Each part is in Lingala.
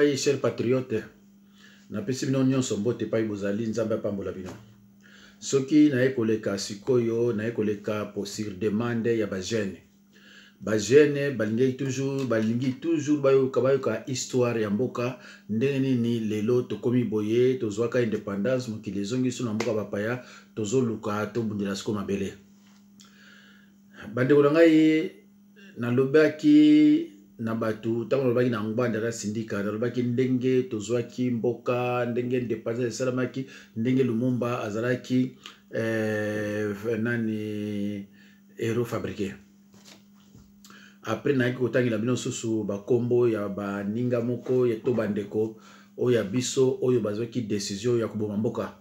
Ngai cher patriote, napesi bino nyonso mbote epai bozali. Nzambe apambola bino. Soki naye koleka sikoyo, naye koleka po sur demande ya bajeune. Bajeune balingaki toujours, balingi toujours bayoka, bayoka histoire ya mboka, ndenge nini lelo tokomi boye. Tozwaka indépendance, mokili ezongi so na mboka bapaya, tozoluka tobundela sikoyo mabele. Bandeko na ngai, nalobaki na bato ntango nalobaki na Ngbanda na Sindika, nalobaki ndenge tozwaki mboka, ndenge indépendance esalamaki, ndenge Lumumba azalaki nani, héros fabriqué. Après nayaki kotangela bino susu bakombo ya baninga moko to bandeko oyo ya biso oyo bazwaki décision ya koboma mboka.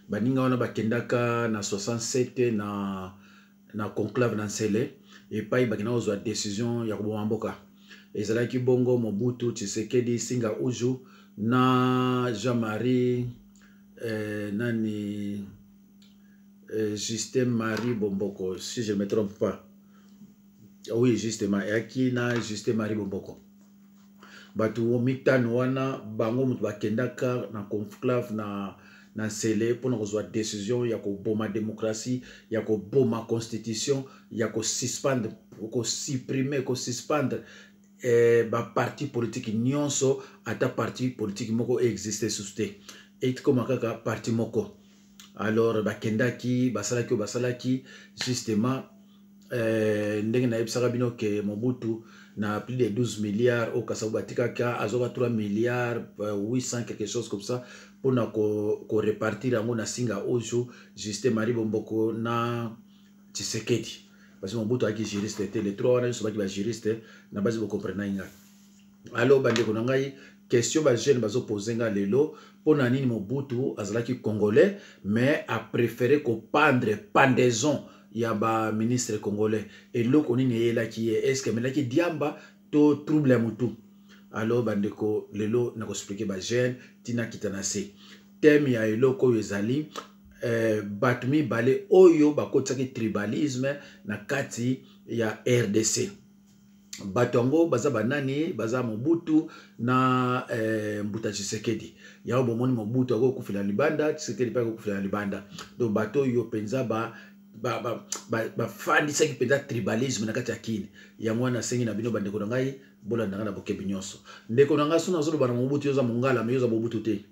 Baninga wana bakendaka na 67 na conclave na Nsele, epai bakenda kozwa décision ya koboma mboka. Ezalaki bongo Mobutu, Tshisekedi, Singa Uju na Jean-Marie nani, Justin Marie Bomboko, si je ne me trompe pas. Oui, justement, eyaki na Justin Marie Bomboko. Bato mitano wana, bango moto bakendaka na conclave na Nsele mpona kozwa décision ya koboma démocratie, ya koboma constitution, ya kosuspendre, kosupprimer, kosuspendre baparti politique nyonso. Ata parti politique moko existe susu te, ekoma kaka parti moko. Alors bakendaki, basalaki oyo basalaki. Justement, ndenge nayebisaka bino ke Mobutu na plus de 12 milliards oyo Kasavubu batikaka, azwaka 3 milliards 800, quelque chose comme ça, mpona korepartir yango na Singa Ojo, Justin Marie Bomboko na Tshisekedi, parce que Mobutu ayaki juriste te. Les trois wana nyonso baki bajuriste na basi. Bocomprendre ngai. Alors bandeko na ngai, question bajeune bazopose nga lelo: mpo na nini Mobutu azalaki congolais mais apréféré kopendre, pendaison ya baministre congolais? Eloko nini eyelaki ye? Est ce que amelaki diamba to trouble ya motu? Alors bandeko, lelo nakoexpliquer bajeune ntina kita na se. Thème ya eloko oyo ezali bato mibale oyo bakotisaki tribalisme na kati ya RDC. Bato yango baza banani? Baza Mobutu na Mbuta Tshisekedi. Yango bomoni, Mobutu akokufela libanda, Tshisekedi mpe akokufela na libanda. Donc bato oyo mpenza bafandisaki mpenza tribalisme na kati ya Kini. Yango wana asengi na bino, bandeko na ngai, bolanda ngai na bokebi nyonso. Ndeko na ngai, so nazoloba na Mobutu, yo oza Mongala, mais yo oza Mobutu te.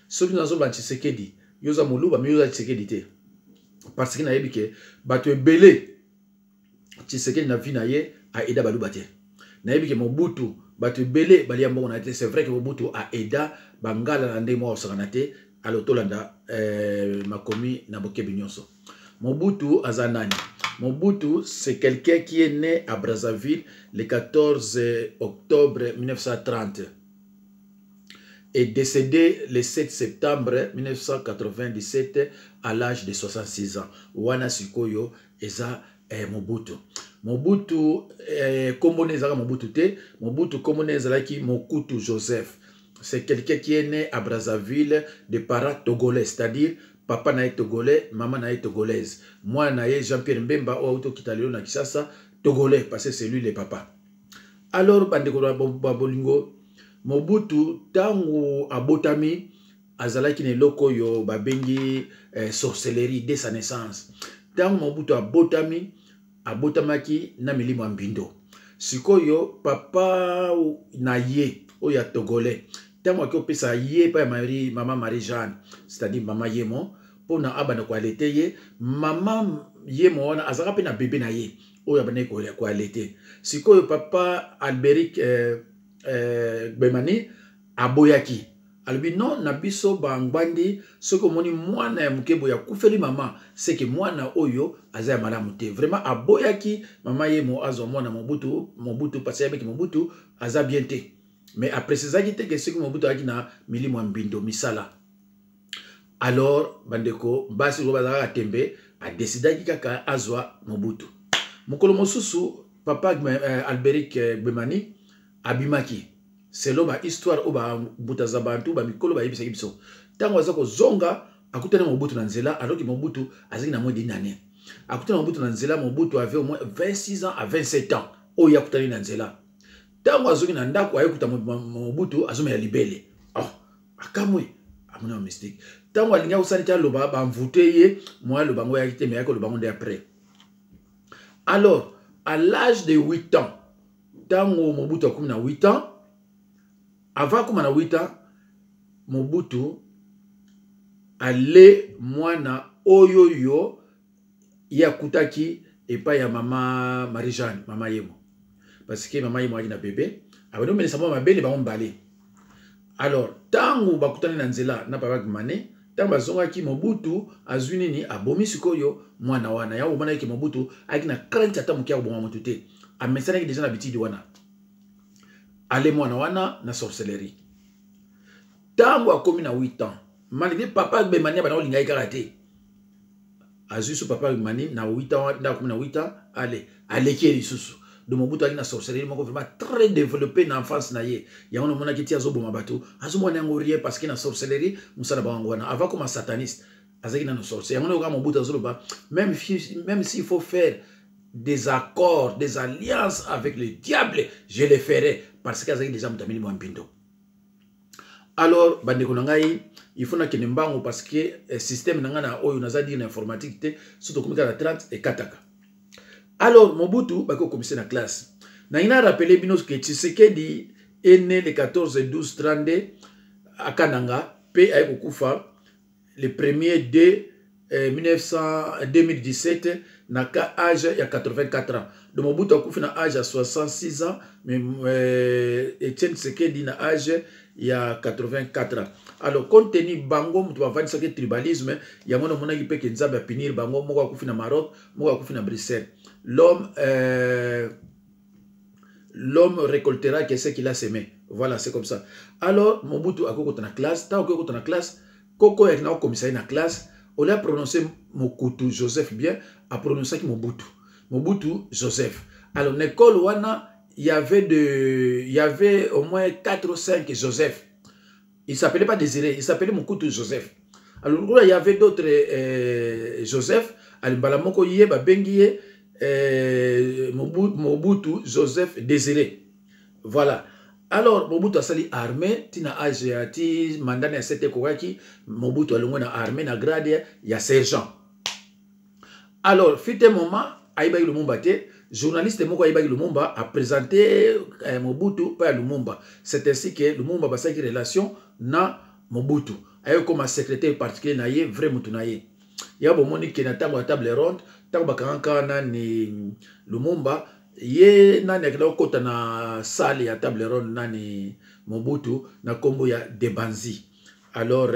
Soki nazoloba na Tshisekedi, yo oza Moluba, mais yo oza Tshisekedi te. Parce que nayebi ke bato ebele, Tshisekedi na vie na ye aida Baluba te. Nayebi ke Mobutu, bato ebele balia mbongo na ye te. C'est vrai ke Mobutu aida Bangala na ndenge moko akosakana te. Alors tolanda makomi na bokebi nyonso. Mobutu aza nani? Mobutu, c'est quelqu'un qui est né à Brazzaville le 14 octobre 1930 et décédé le 7 septembre 1997 à l'âge de 66 ans. Wana sikoyo eza Mobutu. Mobutu, kombo na ezalaka Mobutu te. Mobutu, kombo na ezalaki Mokutu Joseph. C'est quelqu'un qui est né à Brazzaville de parents togolais, c'est-à-dire papa na ye togolais, mama na ye togolaise. Mwana na ye Jean-Pierre Mbemba oyo auti okita lelo na Kinshasa, togolais, parce que c'est lui le papa. Alors bandeko na bolingo, Mobutu, ntango abotami, azalaki na eloko oyo babengi sorcellerie dès sa naissance. Ntango Mobutu abotami, abotamaki na milimo ya mbindo. Sikoyo papa na ye oyo ya togolais, ntango aki opesa ye epai ya Marie, mama Marie Jeanne, c'est-à-dire mama Yemo, mpona abanda koallaiter ye, mama Yemo wana azalaka mpe na bebe na ye oyo abandaki koallaiter. Sikoyo papa Alberic Gbemani aboyaki, alobi: "Non, na biso Bangbandi, soki omoni mwana ya moke boye akufeli mama, seke mwana oyo aza ya malamu te." Vraiment aboyaki mama Yemo azwa mwana Mobutu. Mobutu, parce ayebaki Mobutu aza bien te, mais aprécisaki te ke soki Mobutu azalaki na milimo ya mbindo misala. Alors bandeko, basi oyo bazalaka tembe, adécidaki kaka azwa Mobutu. Mokolo mosusu, papa Alberic Gbemani abimaki, selon bahistoire oyo bambuta za bantu bamikolo bayebisaki biso. Ntango aza kozonga, akutani Mobutu na nzela, alors que Mobutu azalaki na moins d'une année. Akutani Mobutu na nzela. Mobutu avait au moins 26 ans à 27 ans oyo akutani na nzela. Ntango azongi na ndako, ayekuta Mobutu azomela libele. Oh, akamwe, amoni ya mystique. Ntango alingi akosala ti aloba, bamvute ye mwa aloba yango ayaki te, mais ayaki koloba yango nde après. Alors, à l'âge de 8 ans, ntango Mobutu akomi na 8 ans, avant akóma na 8 ans, Mobutu ale mwana oyo yo ye akutaki epai ya mama Marie Jeanne, mama Yemo, parce que mama Yemo ayaki na bebe, abandi omelisa mwa mabele bango mibale. Alors, ntango bakutani na nzela na papa Mane, ntango bazongaki, Mobutu azwi nini, abomi sikoyo mwana wana. Yango omonaki Mobutu ayaki na crainte ata moke ya koboma motu te, amesanaki déjà na bitidi wana. Ale mwana wana na sorcellerie. Ntango akomi na 8 ans, malgré papa Bemani abanda kolinga ye kaka te, azwi so papa Bemani na 8 ans, nde akomi na 8 ans, ale aleki ye lisusu. Donc Mobutu ali na sorcellerie moko vraiment très développé na enfance na ye. Yango namonaki ti azoboma bato, azomona yango rien, parce que na sorcellerie mosala bango wana. Avant koma sataniste, azalaki nano sorcier. Yango nayoka Mobutu azoloba: Même s'il faut faire des accords, des alliances avec le diable, je le ferai», parce que azalaki déjà moto ameli mwa mbindo. Alors, bandeko na ngai, il faut nakende mbangu parce que système na ngai na oyo naza dire na informatique te, so tokomi kaka na 30, ekataka. Alors, Mobutu baki kokomise na classe. Nangi na rappeler bino ke Tshisekedi est né le 14 12 32 à Kananga, mpe aye kokufa le premier 2 1900, 2017 na ka âge ya 84 ans. Donc Mobutu akufi na âge ya 66 ans, mais Etienne Tshisekedi na âge ya 84 ans. Alors, compte tenu bango moto bavandisaki tribalisme, yango namonaki mpe ke Nzambe apunir bango. Moko akufi na Maroc, moko akufi na Bruxelles. L'homme récoltera que ce qu'il a semé. Voilà, c'est comme ça. Alors, Mobutu akoki kota na classe. Ntango akoki kota na classe, koko oyaki na kokomisa ye na classe, olia prononcer Mokutu Joseph bien, aprononçaki Mobutu, Mobutu Joseph. Alors, na école wana, il y avait au moins 4 ou 5 Joseph. Il s'appelait pas Désiré, il s'appelait Mokutu Joseph. Alors là, il y avait d'autres Joseph. Alimbala moko ye babengi ye Mobutu Joseph Désiré. Voilà. Alors, Mobutu asali armée tina âge ya ti mandat ya 7 ekokaki, Mobutu alongwe na armée na grade ya sergent. Alors, fut un moment, ayebaki Lumumba te. Journaliste moko ayebaki Lumumba, aprésenté Mobutu mpe ya Lumumba. C'est ainsi que Lumumba basalaki relation na Mobutu, aye koma secrétaire particulier na ye, vrai mutu na ye. Ya bomoni ke na ntango ya table ronde, ntango bakangaka nani, Lumumba, ye nani akenda kokɔta na salle ya table ronde? Nani? Mobutu, na nkombo ya Debanzi. Alors,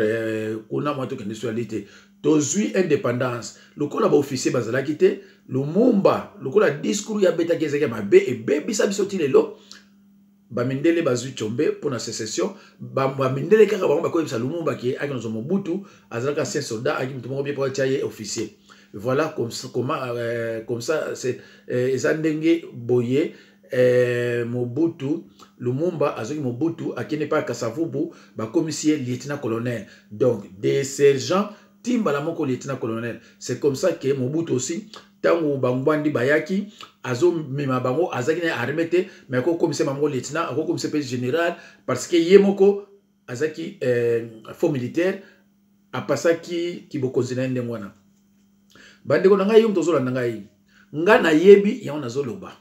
kuna mwa tokende so yali te. Tozwi indépendance, lokola baofficier bazalaki te, Lumumba, lokola discours ya betaki ezalaki ya mabe, ebebisa biso ti lelo. Bamindele bazwi Tshombe mpona sécession. Bamindele kaka bango bakoyebisa Lumumba ke aki nazwa Mobutu, azalaka ancien soldat, aki moto moko bien, mpo atia ye officier. Voilà comme, comment, comme ça c'est eza ndenge boye. Mobutu, Lumumba azwaki Mobutu, akende mpa Kasavubu, bakomisi ye lieutenant colonel. Donc des sergents timbala moko lieutenant colonel. C'est comme ça que Mobutu aussi, ntango bangbandi bayaki, azomema bango, azalaki na armée te, mais akokomisa bango lieutenant, akokomisa mpe général, parce que ye moko azalaki faux militaire, apasaki kibokonzi na ye ndenge wana. Bandeko na ngai, yo moto ozolanda ngai, ngai nayebi yango nazoloba.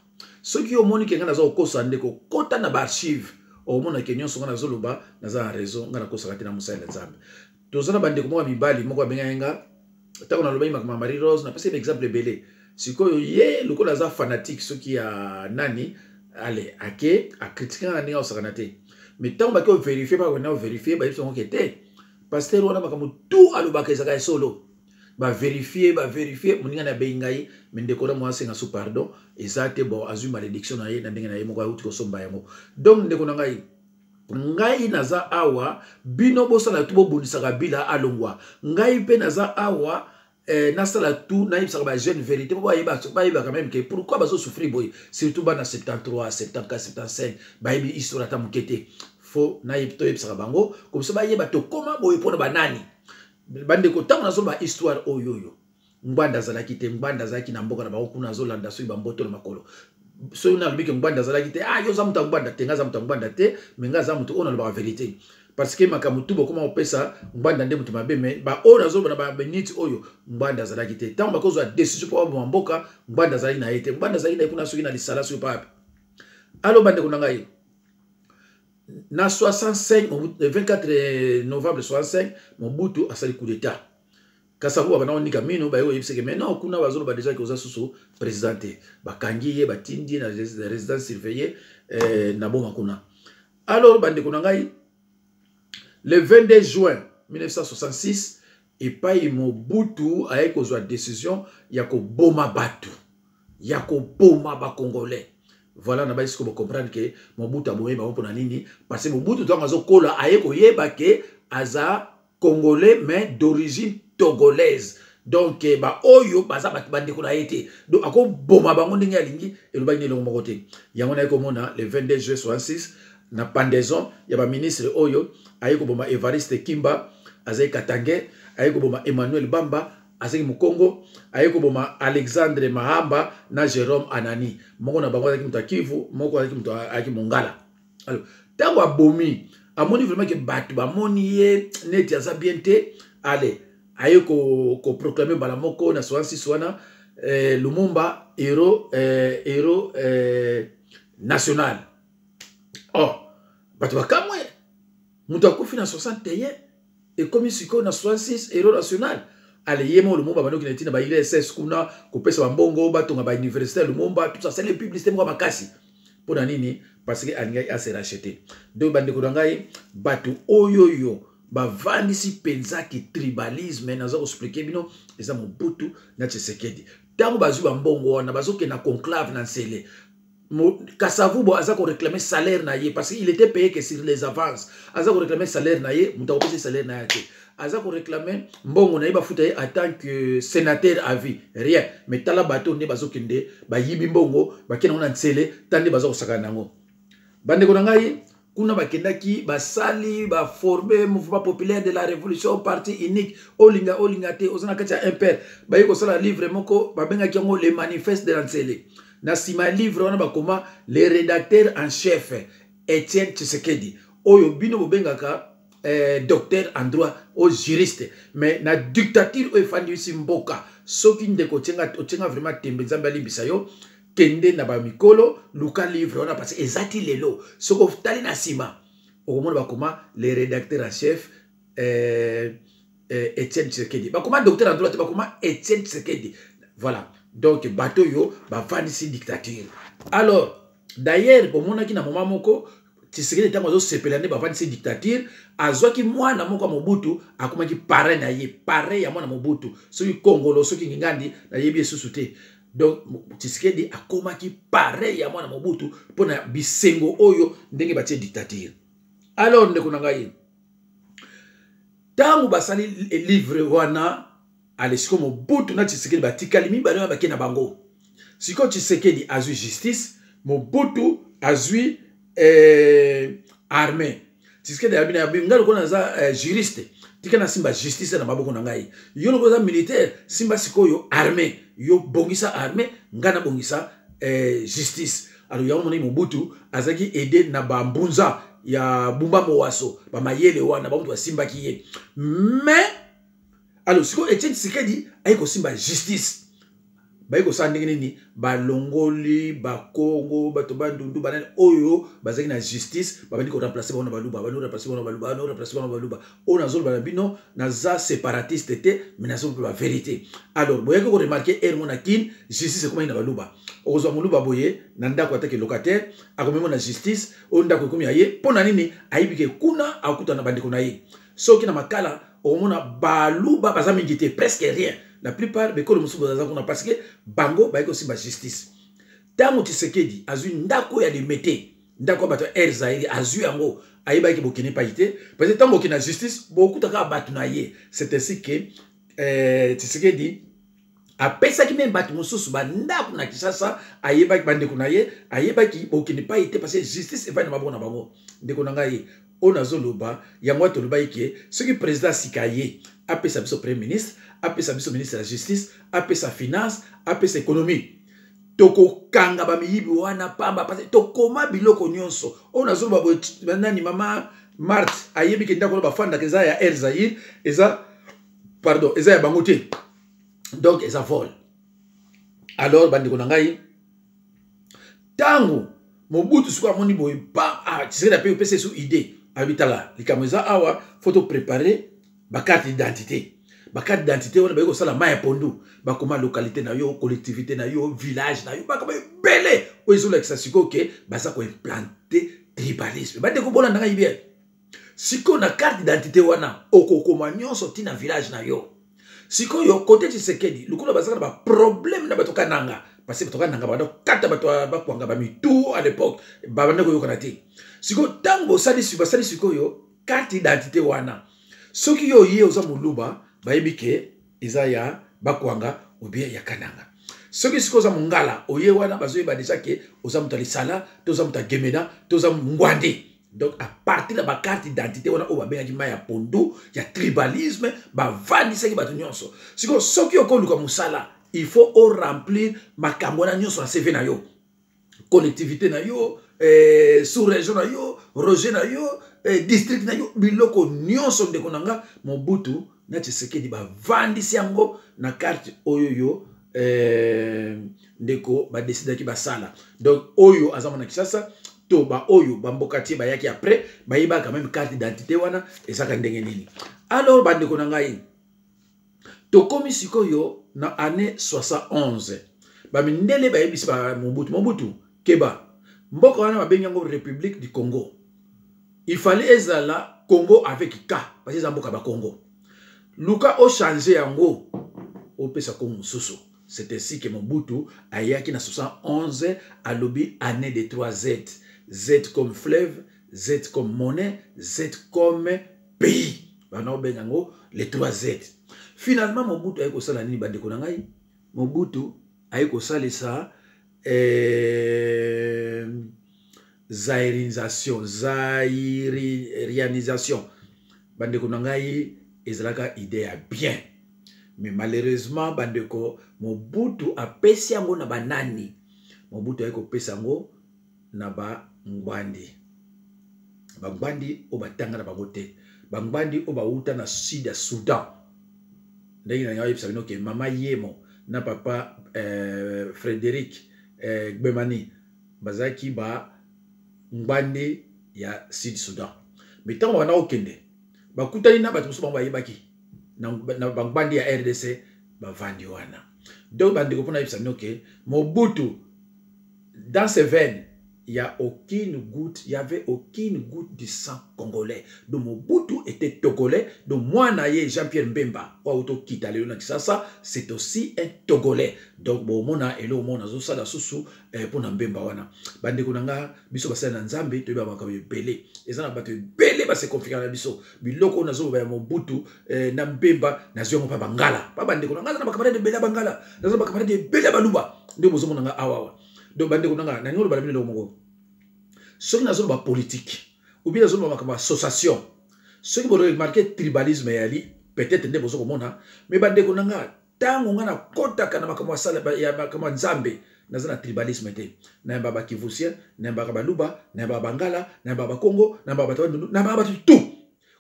Soki omoni ke ngai naza kokosa, ndeko, kota na baarchive, omona ke nyonso ngai nazoloba, naza na raison. Ngai nakosaka te na mosali ya Nzambe. Toza na bandeko moko ya mibali moko abengaki nga ntango nalobaki makambo ya Marie Rose, napesi ye baexemple ebele. Sikoyo ye lokola aza fanatique soki ya nani, ale ake acritiquer nga na ndenge akosakana te. Mais ntango bake ovérifier, bakenda ovérifier, bayebi songo ke te, pasteur wana makambo tout alobaka ezalaka ya solo. Bavérifier, bavérifier, moninga na abeyi ngai, mais ndeko na mwa asenga su pardon eza te. Bon, azwi malédiction na ye na ndenge na ye moko, auti kosomba yango. Donc, ndeko na ngai, ngai naza awa, bino bosala tu bobundisaka bila alongwa. Ngai mpe naza awa, nasala tu nayebisaka bajeune vérité mpo bayebaka même ke pourquoi bazosouffrir boye, surtout bana 73, 74, 75, bayebi histoire ata moke te. Fo toyebisaka bango comme ça bayeba tokóma boye mpona banani. Bandeko, ntango nazoloba histoire oyo, oyo Ngbanda azalaki te. Ngbanda azalaki na mboka na bango kuna, azolanda soki bamboto na makolo. Soki nalobi ke Ngbanda azalaki te, ah, yo oza moto ya Ngbanda te. Nga aza moto ya Ngbanda te, mais nga aza moto oyo nalobaka vérité, parce que makambo tu bokoma kopesa Ngbanda nde moto mabe. Mais baoyo nazoloba na baminute oyo, Ngbanda azalaki te ntango bakozwa décision mpo baboma mboka. Ngbanda azalaki na ye te. Ngbanda azalaki na ye kuna, soki na lisala, soki pape. Alors, bandeko na ngai, na 65, 24 novembre 65, Mobutu asali coup d'État. Kasavubu banda konika mino, baye koyebiseke, mais non, kuna bazoloba déjà ke oza susu président te. Bakangi ye, batindi ye na résidence surveillée na Boma kuna. Alors, bandeko na ngai, le 22 juin 1966, epai Mobutu ayei kozwa décision ya koboma bato, ya koboma Bacongolais. Voilà, na bayisi ko bocomprendre ke Mobutu abomi bango mpona nini, parce que Mobutu, ntango azokola, aye koyeba ke aza Congolais mais d'origine togolaise. Donc baoyo baza bato bandeko na ye te, donc akoboma bango ndenge alingi. Elobaki na elongo moko te. Yango naye komona le 22 juin 66, na pendaison ya baministre oyo, aye koboma Evariste Kimba, azali Katangais, aye koboma Emmanuel Bamba, azalaki Mokongo, aye koboma Alexandre Mahamba na Jérôme Anani. Moko na bango azalaki moto ya Kivu, moko azalaki moto ayaki Mongala. Alors, ntango abomi, amoni vraiment ke bato bamoni ye neti aza bien te. Ale aye koproclamer mbala moko na 66 wana Lumumba héros national. Or bato bakamwe, moto akufi na 61, ekomi sikoyo na 66 héros national. Ale ye moko Lumumba bandoki na ntina ba URSS kuna kopesa bambongo, batonga bauniversité ya Lumumba, tout ça, asali publicité moko makasi. Mpo na nini? Parce que alingaki ase racheter. Donc, bandeko na ngai, bato oyo oyo bavandisi mpenza ki tribalisme, naza koexpliquer bino, eza Mobutu na Tshisekedi. Ntango bazwi bambongo wana, bazokende na conclave na Nsele. Kasavubu aza koréclamer salaire na ye, parce qu'il était payé que sur les avances. Aza koréclamer salaire na ye, moto akopesa salaire na ye te. Aza koréclamer mbongo na ye, bafuta ye en tant que sénateur à vie, rien. Mais tala bato nde bazokende, bayibi mbongo, bakende yango na Nsele. Ta nde baza kosakana nango. Bandeko na ngai, kuna bakendaki, basali, baforme Mouvement populaire de la révolution, parti unique. Olinga olinga te, oza na kati ya MPR. Baye kosala livre moko, babengaki yango Le Manifeste de la Nsele. Na nsima ya livre wana, bakoma le rédacteur en chef Etienne Tshisekedi, oyo bino bobengaka docteur en droit, oyo juriste. Mais na dictature oyo efandisi mboka, soki ndeko otienga vraiment tembe, Nzambe alimbisa yo. Kende na bamikolo, luka livre wana, parce que eza ti lelo. Soki otali na nsima, okomona bakoma le rédacteur en chef Etienne Tshisekedi. Bakoma docteur en droit te, bakoma Etienne Tshisekedi. Voilà. Donc bato oyo bavandisi dictature. Alors d'ailleurs, bomonaki na moment moko, Tshisekedi, ntango azosepela nde bavandisi dictature, azwaki mwana moko ya Mobutu, akomaki parrain na ye, parrain ya mwana Mobutu, soki Kongolo, soki Ngingandi, nayebi esusu te. Donc Tshisekedi akomaki parrain ya mwana Mobutu mpona bisengo oyo ndenge batie dictature. Alors, ndeko na ngai, ntango basali livre wana, ale sikoyo Mobutu na Tshisekedi batikali mibale wana, bake na bango. Sikoyo Tshisekedi azwi justice, Mobutu azwi armée. Tshisekedi abi na ngai, lokola naza juriste, tika nasimba justice na maboko na ngai. Yo lokola oza militaire, simba sikoyo armée. Yo bongisa armée, ngai nabongisa justice. Alors yango moni Mobutu azalaki aidé na bambunza ya Bumba Mowaso, bamayele wana, bamutu basimbaki ye. Mais alors sikoyo Etienne Tshisekedi aye kosimba justice. Baye kosala ndenge nini? Balongoli Bakongo, bato Bandundu, banani oyo bazalaki na justice, babandi koremplacer bango na Baluba, babandi koremplacer bango na Baluba, babandi koremplacer bango na Baluba. Oyo nazoloba na bino, naza séparatiste te, mais nazoloba bavérité. Alors boyaki koremarquer ere mo na Kine, justice ekomaki na Baluba. Okozwa Moluba boye na ndako, atake locataire, akomemo na justice. Oyo ndako ekomi ya ye. Mpo na nini? Ayebi ke kuna akutana na bandeko na ye. Soki na Makala, okomona Baluba baza mingi te, presque rien. La plupart bekolo mosusu baza kuna, parce que bango baye kosimba justice. Ntango Tshisekedi azwi ndako ya Limete, ndako ya bato ya Air Zaire, azwi yango, ayebaki bokende epai te, parce que ntango bokende na justice, bokutaka bato na ye. C'est ainsi que Tshisekedi apesaki même bato mosusu bandako na Kinshasa. Ayebaki bandeko na ye, ayebaki bokende epai te, parce que justice evandi na maboko na bango. Ndeko na ngai, oyo nazoloba yango wana, tolobaki ke soki président sika ye apesa biso premier ministre, apesa biso ministre ya justice, apesa finance, apesa économie. Tokokanga bamiyibi wana pamba parce tokoma biloko nyonso oyo nazoloba boye. Nani, mama Marte ayebi ke ndako wana bafandaka eza ya Air Zaire, eza, pardon, eza ya bango te, donc eza vol. Alors bandeko na ngai, ntango Mobutu sikoyo amoni boye pa, ah, Tshisekedi ape opesa esu idée, alobi: tala likambo eza awa, faut topréparer bacarte d'identité. Bacarte d'identité wana bayi kosala mai ya pondu, bakoma localité na yo, collectivité na yo, village na yo, bakoma ebele oyo ezolakisa sikoyo ke baza koimplanter tribalisme. Bandeko, bolanda ngai bien. Sikoyo na carte d'identité wana okokoma nyonso ntina village na yo. Sikoyo kote Tshisekedi, lokola bazalaka na baproblème na bato Kananga, parce que bato Kananga babanda kokata bato bakwanga bamitu à l'époque, babanda koyokana te. Sikoyo ntango bosali, basali sikoyo carte d'identité wana, soki yo ye oza Moluba, bayebi ke eza ya Bakwanga ou bien ya Kananga. Soki sikoyo oza Mongala, oye wana, bazoyeba déjà ke oza moto ya Lisala to oza moto ya Gemena to oza Ngwande. Donc à partir ya bacarte d'identité wana oyo babengaki mai ya pondu ya tribalisme, bavandisaki bato nyonso. Sikoyo soki okoluka mosala, il faut oremplir makambo wana nyonso na CV na yo, collectivité na yo, sous région na yo, région na yo, district na yo, biloko nyonso. Ndeko na nga, Mobutu na Tshisekedi bavandisi yango na carte oyo yo, ndeko, badesidaki basala. Donc oyo aza mwana Kinshasa to baoyo bamboka tie bayaki après, bayebaka même carte d'identité wana ezaka ndenge nini. Alors bandeko na ngai, tokomi sikoyo na année 71. Bamindele bayebisi ba Mobutu: Mobutu, keba, mboka wana babengi yango République du Congo. Il fallait ezala Congo avec K, parce eza mboka Bakongo. Luka ochange yango, opesa kongo mosusu. C'est ainsi que Mobutu ayaki na 71, alobi année de 3 Z: Z comme fleuve, Z comme monnaie, Z comme pays. Bana obenga yango les 3 Z. Finalement Mobutu aye kosala nini, bandeko na ngai? Mobutu aye kosalisa zairisation, zairianisation. Bandeko na ngai, ezalaka idée ya bien, mais malheureusement, bandeko, Mobutu apesi yango na banani? Mobutu aye kopesa yango na Bangbandi, Bangbandi oyo batanga na bango te, Bangbandi oyo bauta na sud ya Soudan. Ndenge na ngai oyebisa bino ke mama Yemo na papa Frédéric Gbemani bazalaki Bangbandi ya Sud Soudan. Mais ntango babanda kokende, bakutani na bato mosusu, bango bayebaki na Bangbandi ya RDC, bavandi wana. Donc bandeko, mpona yebisa bino ke Mobutu, dans ses veines, il y a aucune goutte, il y avait aucune goutte de sang congolais. Donc Mobutu était togolais. Donc moi, Jean-Pierre Mbemba, kita lelo na Kinshasa, c'est aussi un Togolais. Donc bon, mona elo mona zo sala susu pona Mbemba wana. Bandeko na nga, biso basala na Nzambe, toyeba makambo ebele. Eza na bato ebele ba se confier na biso. Biloko nazo ba Mobutu na Mbemba, nazo yango pa Bangala. Pa bandeko na nga, na bacamarade ebele ya Bangala. Nazo bacamarade ebele ya Baluba. Nde bozomona nga awa awa. Donc bandeko na nga, nalingi oloba na bino eloko moko. Soki nazoloba politique ou bien nazoloba makambo association, soki boremarquer tribalisme eyali peut-être nde bozo komona. Mais bandeko na nga, ntango nga nakɔtaka na makambo ya makambo ya Nzambe, naza na tribalisme te. Nayambaka Bakivusien, nayambaka Baluba, nayambaka Bangala, nayambaka Bakongo, nayambaka bato Bandundu, nayambaka bato tout.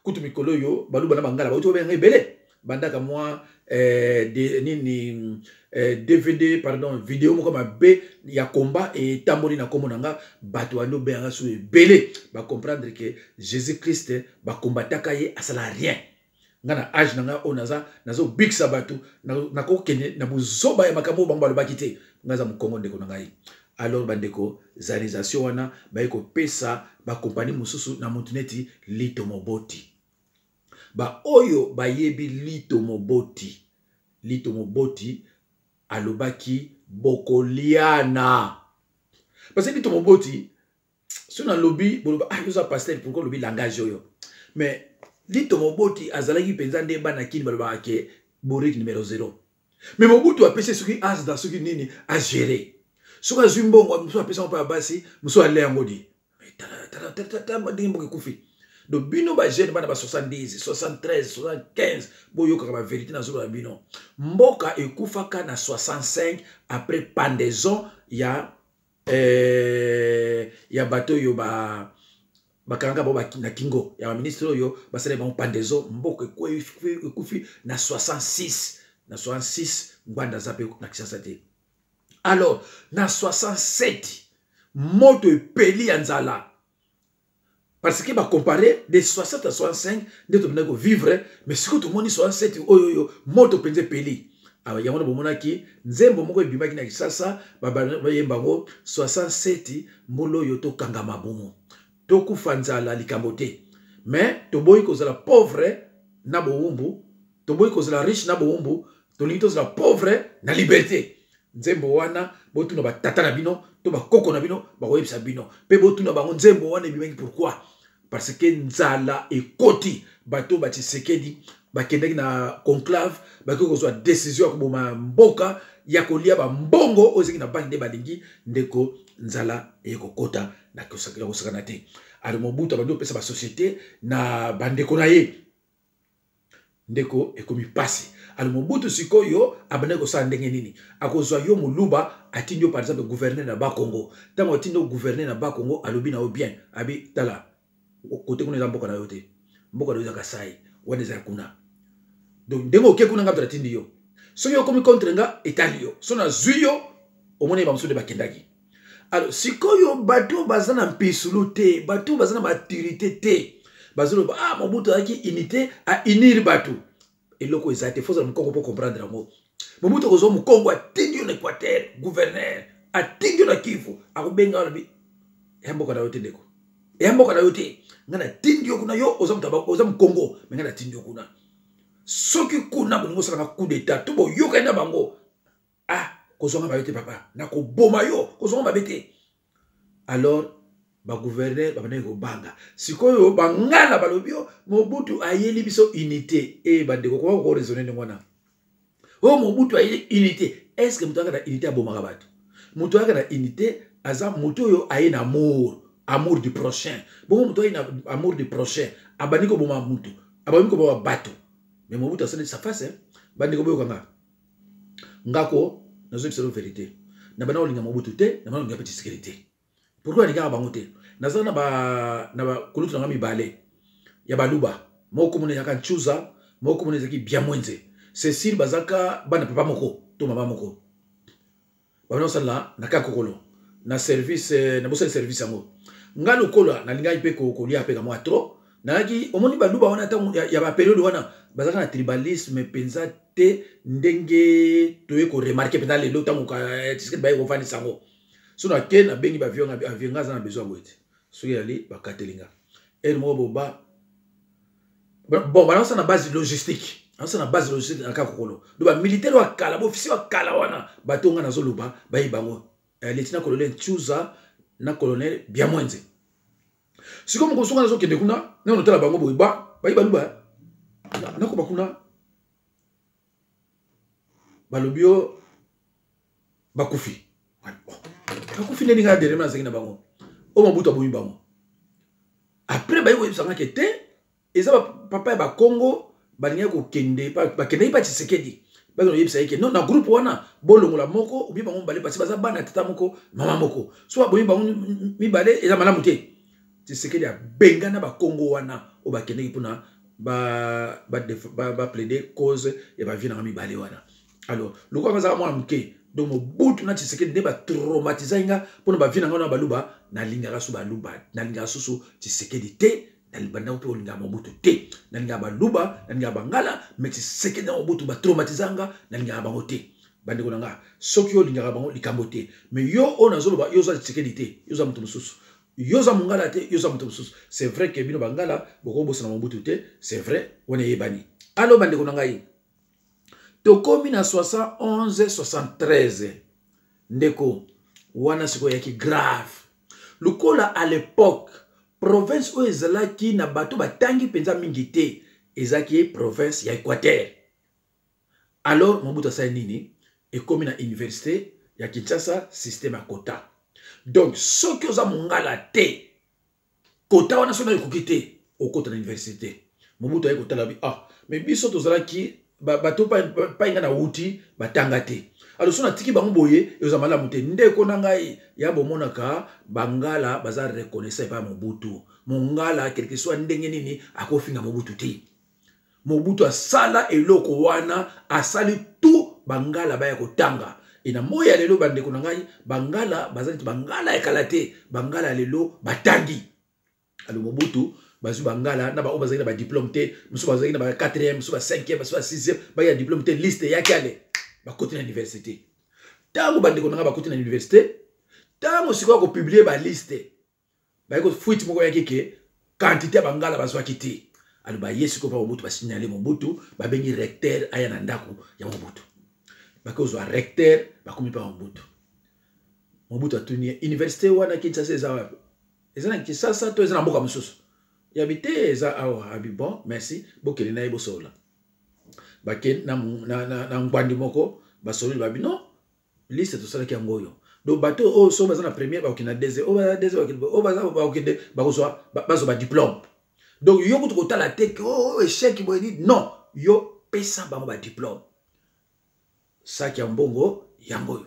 Kutu mikolo oyo Baluba na Bangala bauti kobenga ebele, bandaka mwa nini, DVD, pardon, video moko mabe ya komba etamboli na nkombo na nga. Bato bandi obenganga so ebele, bacomprendre ke Jésus Christ bakombataka ye, asala rien. Nga na age na nga oyo naza, nazobikisa bato, nakokende na bozoba ya makambo oyo bango balobaki te. Nga aza Mokongo, ndeko na ngai. Alors bandeko, zaïrianisation wana baye kopesa bakompani mosusu na motu neti Lito Moboti. Baoyo bayebi Lito Moboti, Lito Moboti alobaki bokoliana, parce que Lito Moboti, so nalobi, boloba: ah, oza pasteur, pourquoi olobi langage oyo? Mais Lito Moboti azalaki mpenza nde bana Kini balobaka ke bourrique numéro 0. Mais Mobutu apesi soki asda, soki nini, agere. Soki azwi mbongo, mosusu apesi yango mpo ya basi, mosusu ale yango di. Ndenge mboka ekufi. Donc bino bajeune, bana ba 70, 73, 75, boyokaka bavérité nazoloba bino. Mboka ekufaka na 65 après pendaison ya bato oyo bakangaka bango na kingo ya baministre oyo basali bango pendaison. Mboka ekufi na 66. Na 66, Ngbanda aza mpe na Kinshasa te. Alors na 67, moto epeli ya nzala, parce que bacompare de 60 à 65 nde tobandaki kovivre. Mais sikoyo tomoni 67 oyo oyo moto mpenza epeli. Yango wana bomonaki nzembo moko ebimaki na Kinshasa, bayemba yango: 67 mbula oyo, tokanga mabumu, tokufa nzala, likambo te, mais toboyi kozala pauvre na bowumbu, toboyi kozala riche na bowumbu, tolingi tozala pauvre na liberté. Nzembo wana, botuna batata na bino to bakoko na bino, bakoyebisa bino. Mpe botuna bango nzembo wana ebimaki pourquoi. Parce que nzala ekoti. Bato baTshisekedi bakendaki na conclave, bakoki kozwa décision ya koboma mboka, ya kolia bambongo oyo ezalaki na banki nde balingi. Ndeko, nzala eye kokota na kosakana te. Alors Mobutu abandi kopesa basociété na bandeko na ye. Ndeko, ekomi mpasi. Alors Mobutu sikoyo abandaki kosala ndenge nini? Akozwa yo Moluba, atindi yo par exemple gouverneur na Bakongo. Ntango atindi yo gouverneur na Bakongo, alobi na yo bien, abi: tala, kote kuna eza mboka na yo te, mboka na yo eza Kasai wana, eza kuna. Donc ndenge oke kuna, nga atindi yo, soki okomi contre nga, etali yo. So nazwi yo, omoni bamosusu nde bakendaki. Alors sikoyo bato baza na mpisulu te, bato baza na maturité te, bazoloba: ah, Mobutu azalaki unité, aunir bato. Eloko eza te, fozala mokongo mpo comprendre yango. Mobutu akozwa mokongo, atindi yo na Équateur gouverneur, atindi yo na Kivu, akobenga, alobi: eya mboka na yo te, ndeko, eya mboka na yo te. Ngai natindi yo kuna, yo oza mokongo, mais ngai natindi yo kuna. Soki kuna bolingi osalaka coup d'état to boyokani na bango, ah, kozwanga mabe te, papa, nakoboma yo, kozwanga mabe te. Alors bagouverneur babandaki kobanga. Sikoyo bangala balobi: yo Mobutu ayeli biso unité. E bandeko, koma koraisonner ndenge wana: oyo Mobutu ayeli unité. Est ce que moto ayaka na unité abomaka bato? Moto ayaka na unité aza moto oyo aye na amour, amour du prochain. Bongo moto aye na amour du prochain abandi koboma mutu, abandi koboma bato? Mais Mobutu asali sa face. Bandeko, boyokanga ngako, nazoyebisa lo vérité: na banda kolinga Mobutu te, na banda kolinga mpe Tshisekedi te. Pourquoi nalingaka bango te? Naza na bakulutu nanga mibale ya Baluba, moko komona ezalaka Ncuza, moko komona ezalaki Biamwenze Cécile. Bazalaka bana papa moko to mama moko. Babanda kosala na kaka kokolo na service, na bosali service yango. Nga lokola nalingaki mpe kolia mpe kamwa trop, nayaki. Omoni, Baluba wana, ntango ya bapériode wana, bazalaka na tribalisme mpenza te ndenge toye koremarquer mpenza lelo, ntango Tshisekedi baye kofandisa yango. So nake, nabengi bavion, avion nga aza na besoin boye te. Soki ezali bakateli nga ere moko boba bon, banasala na base logistique, nasala na base logistique na kaka kokolo. Do bamilitaire wa kala, baofficier wa kala wana, bato nga nazoloba, bayi bango lieutenant colonel Ntuza na colonel Biamwenze. Sikoyo moko songa nazokende kuna, ndenge notala bango boye, ba bayi Baluba, nakoba kuna, balobi yo bakufi. Bakufi ndenge ngai derema nazalaki na bango, oyo Mobutu abomi bango. Après bayi koyebisanga ke te, eza papa ya Bakongo balingaki kokende, bakendaki mpa Tshisekedi, bakende koyebisa ye ke non, na groupe wana bolongola moko obi bango mibale, parce baza bana ya tata moko, mama moko. So babomi bango mibale, eza malamu te. Tshisekedi abengana Bakongo wana oyo bakendaki mpona baplaider cause ya bavie nanga mibale wana. Alors lokola azalaka mwana moke, donc Mobutu na Tshisekedi nde batraumatisaki nga mpona bavie na nga wana Baluba. Nalingaka so Baluba, nalingaka susu Tshisekedi te, nalibandako mpe kolingaka Mobutu te. Nalingaka Baluba, nalingaka Bangala, mais Tshisekedi na Mobutu batraumatisa nga, nalingaka bango te. Bandeko na nga, soki olingaka bango, likambo te. Mais yo oyo nazoloba, yo oza Tshisekedi te, yo oza moto mosusu, yo oza Mongala te, yo oza moto mosusu. C'est vrai ke bino Bangala bokobosana Mobutu te, c'est vrai, wana eyebani. Alors bandeko na ngai, tokomi na 71, 73. Ndeko, wana sikoyo eyaki grave. Lokola à l'époque province oyo ezalaki na bato batangi mpenza mingi te ezalaki province ya Équateur. Alors Mobutu asali nini? Ekomi na université ya Kinshasa système ya quota. Donc soki oza Mongala te, quota wana soki ekoki te, Okota na université. Mobutu aye kotala bi: "Ah, mais biso tozalaki bato pai nga nauti batanga te. Alors so natiki bango boye, eza malamu te." Ndeko na ngai, ya bomonaka bangala baza reconnaissant epai ya Mobutu. Mongala, quelque soit ndenge nini, akofinga Mobutu te. Mobutu asala eloko wana, asali tout bangala baya kotanga. E na moi ya lelo, bandeko na ngai, bangala baza neti bangala ya kala te. Bangala ya lelo batangi. Alors Mobutu bazwi bangala na baoyo bazalaki na badiplôme te, mosusu bazalaki na ba 4e, mosusu ba 5e, mosusu ba 6e, baki na diplôme te. Liste eyaki, ale bakoti na université. Ntango bandeko na ngai bakoti na université, ntango sikoyo kopublier baliste, bayaki fuite moko eyaki ke quantité ya bangala bazwaki te. Alors baye sikoyo mpa Mobutu, basignaler Mobutu, babengi recteur aya na ndako ya Mobutu. Bakozwa recteur, bakomi mpa Mobutu. Mobutu atuni ye: "Université wana Kinshasa eza wapi? Eza na Kinshasa to eza na mboka mosusu?" Yabi te, eza awa. Abi: "Bon, merci, bokende na ye, bosolola." Bake na ngbandi moko, basololi, babi: "Non, liste tosalaki yango oyo. Donc bato oyo so baza na première bakokende na deuxième, oyo baza deuxième, oyo baza bakokende, bakozwa, bazwa badiplôme. Donc yo kutu kotala te ke oh, échec boye nini. Non, yo pesa bango badiplôme, saki ya mbongo yango oyo.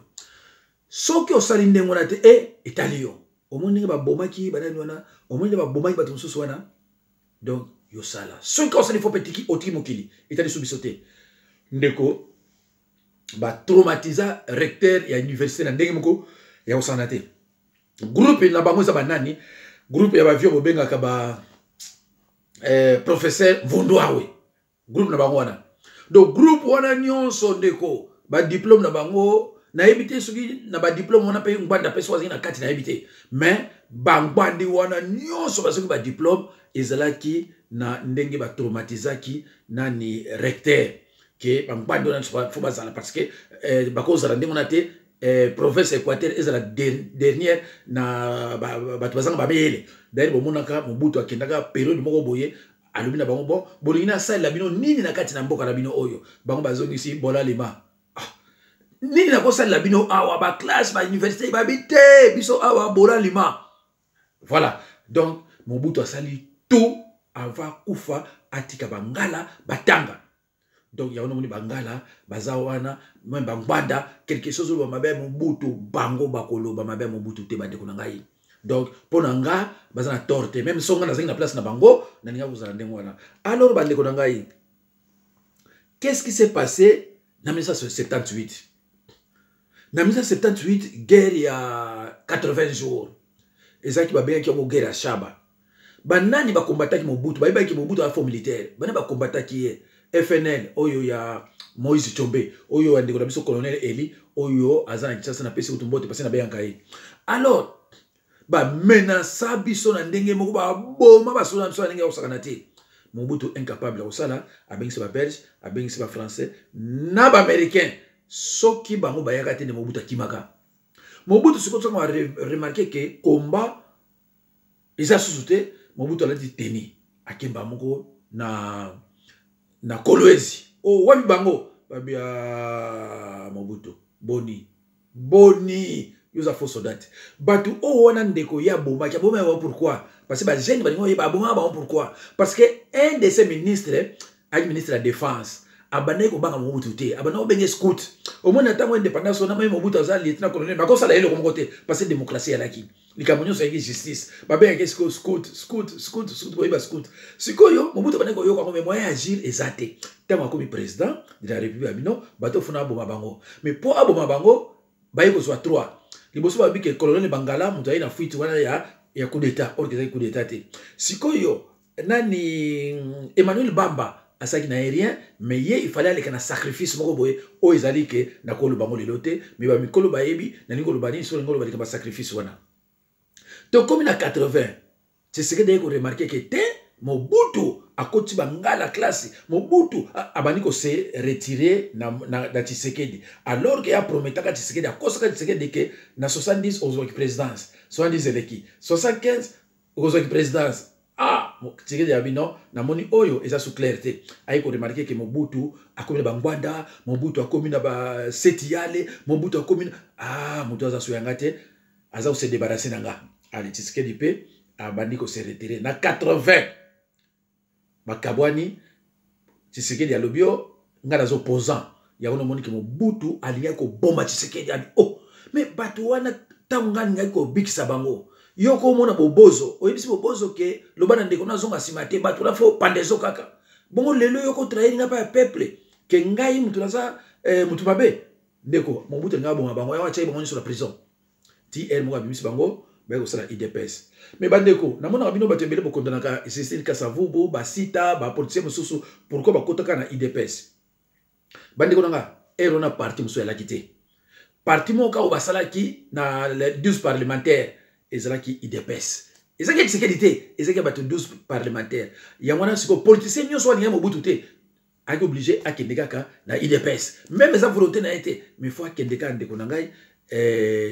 Soki osali ndenge wana te, e etali yo. Omoni ndenge babomaki banani wana, omoni ndenge babomaki bato mosusu wana. Donc yosala, soki osali fo mpe tiki otiki mokili, etali so biso te." Ndeko, batraumatiza recteur ya université na ndenge moko ya kosana te. Groupe na bango eza banani? Groupe ya bavio bobengaka ba professeur Vundwawe, groupe na bango wana. Donc groupe wana nyonso, ndeko, badiplôme na bango, nayebi te soki na badiplôme wana mpe Ngbanda mpe soki azalaki na kati, nayebi te. Mais bangbandi wana nyonso basoki badiplôme ezalaki na ndenge batraumatizaki nani, recteur, ke bangbandi wana nyonso fo bazala, parce que bakozala ndenge wana te. Province Équateur ezala dernière na bato bazanga bamayele. D'ailleurs bomonaka Mobutu akendaka période moko boye, alobi na bango: "Bon, bolingi nasalela bino nini na kati na mboka na bino oyo?" Bango bazongisi: "Bolalema." "Ah, nini nakosalela bino awa? Baclasse, bauniversité?" Babi: "Te, biso awa bolalema." Voilà. Donc Mobutu asali tout avant kufa atika bangala batanga. Donc yango namoni bangala baza wana, même bangbanda, quelque chose oloba mabe ya Mobutu, bango bakoloba mabe ya Mobutu te, bandeko na ngai. Donc mpo na nga, baza na tort te. Même so nga nazalaki na place na bango, nalinga kozala ndenge wana. Alors bandeko na ngai, qu'est-ce qui s'est passé na 1978? Na 1978, guerre ya 80 jours ezalaki, babengaki yango guerre ya Shaba. Banani bakombataki Mobutu? Bayebaki Mobutu aza faux militaire. Banani bakombataki ye? FNL oyo ya Moïse Tshombe, oyo ya ndeko na biso colonel Eli, oyo aza na Kinshasa. Napesi kutu mbote pasi nabengaka ye. Alors bamenasa biso na ndenge moko, baboma basoda na biso na ndenge ya kosakana te. Mobutu incapable ya kosala, abengisi babelge, abengisi bafrançais na baaméricain. Soki bango bayaka te, nde Mobutu akimaka. Mobutu sikoyo soki remarquer ke combat eza susu te, Mobutu alati teni, akemba moko na Kolwezi. O wapi bango? Babi: "Mobutu, boni boni, yo oza faux soldat." Bato oyo wana, ndeko, ye abomaki, abomaki bango pourquoi? Parce que bajeune balingi oyeba abomaka bango pourquoi. Parce que un de ces ministres ayaki ministre ya Défense, abandaki kobanga Mobutu te, abandaki kobenge scout. Omoni, na ntango indépendance wana, moi Mobutu aza lieutenant colonel, bakosala eloko moko te, parce que démocratie alaki, likambo nyonso ayaki justice. Babengaki sikoyo scout, scout, scout, scout. Koyeba scout sikoyo, Mobutu abandaki koyoka yango, mais moyen agir eza te. Ntango akomi président de la République ya bino, bato ofuna aboma bango. Mais mpo aboma bango, baye kozwa 3 liboso. Babi ke colonel Bangala moto aye na fuite wana ya coup d'état, or ezalaki coup d'état te. Sikoyo nani, Emmanuel Bamba asalaki na ye rien, mais ye il fallait aleka na sacrifice moko boye oyo ezali ke nakoloba bango lelo te, mais bamikolo bayebi nalingi koloba nini. So olingi koloba likambo basacrifice wana, tokomi na 80. Tshisekedi aye koremarquer ke te, Mobutu akoti bangala classe. Mobutu abandi kose retirer na Tshisekedi, alors ke aprometaka Tshisekedi, akosaka Tshisekedi ke na 70 ozwaki présidence, 70 eleki, 75 okozwaki présidence. Ah, Tshisekedi ya bino, namoni oyo eza su clair te. Aye koremarquer ke Mobutu akomi na bangwanda, Mobutu akomi na baseti yale, Mobutu akomi na, ah, moto aza so yanga te, aza kose débarrasser na nga. Ale, Tshisekedi mpe abandi kose retirer na 80. Bakabwani. Tshisekedi alobi yo ngai naza opposant. Yango namoni ke Mobutu alingaki koboma Tshisekedi. Abi oh, mais bato wana ntango ngai alingaki kobikisa bango, yo komona Bobozo, oyebisi Bobozo ke loba na ndeko nazonga nsima te, bato na fo pandezo kaka bongo. Lelo yo kotrahir ngai mpa ya peuple ke ngai moto naza moto mabe. Ndeko, Mobutu alingaki aboma bango, yango atiaki bango nyonso na prison ti ere moko abimisi bango, baye kosala UDPS. Mais bandeko, namonaka bino bato ebele bokondanaka Cécile Kasavubu, basita bapoliticien mosusu, pourquoi bakotaka na UDPS? Bandeko na nga, ere wana parti mosusu ezalaki te. Parti moko kaka basalaki na 12 parlementaire ezalaki UDPS. Ezalaki ya Tshisekedi te, ezalaki ya bato 12 parlementaire. Yango wana sikoyo politicien nyonso alingaki Mobutu te ayaki obligé akende kaka na UDPS. Même eza volonté na ye te, mais faut akende kaka, ndeko na ngai,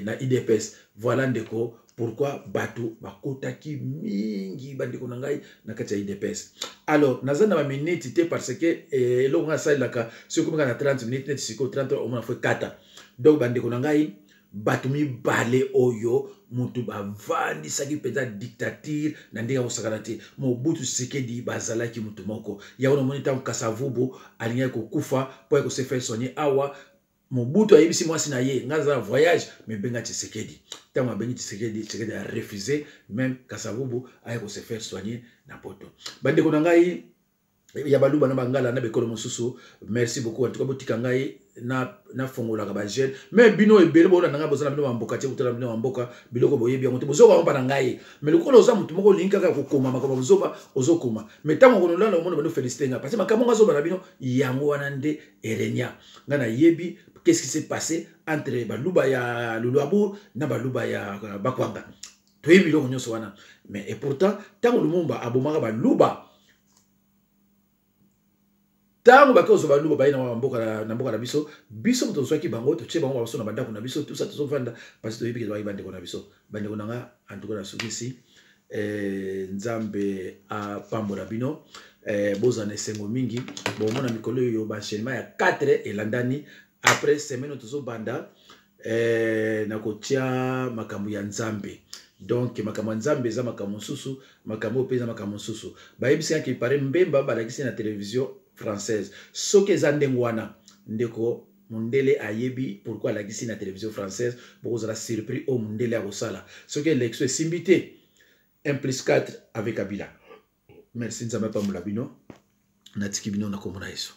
na UDPS. Voilà, ndeko, pourquoi bato bakotaki mingi, bandeko na ngai, na kati ya UDPS. Alors naza na baminiti te parce que eloko ngai asalelaka soki komeka na 30 minutes, neti sikoyo 30, omona fo ekata. Donc bandeko na ngai, bato mibale oyo motu bavandisaki mpenza dictature na ndenge ya kosakana te, Mobutu, Tshisekedi, bazalaki motu moko. Yango namoni ntango Kasavubu alingaki kokufa mpo ya kose faire soigner awa, Mobutu ayebisi mwasi na ye: "Ngai naza na voyage, mais benga Tshisekedi." Ntango abengi Tshisekedi, Tshisekedi arefuse même Kasavubu aya kose faire soigner na Poto. Bandeko na ngai ya Baluba na Bangala na bekolo mosusu, merci beaucoup. En tout cas, botika ngai nafongolaka bajeune. Mais bino ebele bolanda ngai, boza na bino bamboka te, botala bino bamboka biloko boyebi yango te, bozoka mpa na ngai. Mais lokola oza motu moko olingi kaka kokoma makambo bozoba, ozokoma. Mais ntango okonolanda, omona bino félicité ngai parce que makambo nga azoba na bino yango wana nde erenia. Ngai nayebi qu'est-ce qui s'est passé entre Baluba ya Luluabourg na Baluba ya Bakwanga. Toyebi biloko nyonso wana. Mais et pourtant, ntango Lumumba abomaka Baluba, ntango bake kozwa Baluba baye na mboka na biso, biso moto tozwaki bango, totie bango baso na bandako na biso, tusa tozovanda parce toyebi ke tozwaki bandeko na biso. Bandeko na nga, antuka nasukisi. Nzambe apambola bino. Bozala na esengo mingi. Bomona mikolo oyo baenchaînement ya 4 elandani. Après semaine oyo tozobanda na kotia makambo ya Nzambe. Donc makambo ya Nzambe eza makambo mosusu, makambo oyo mpe eza makambo mosusu. Bayebisi kaka ipare Mbemba balakisi na télévision française. Soki eza ndenge wana, ndeko, mondele ayebi pourquoi alakisi na télévision française. Bokozala surpris oyo mondele akosala soki élection esimbi te, 1 plus 4 avec Kabila. Merci, Nzambe apambola bino. Natiki bino na komona Yesu.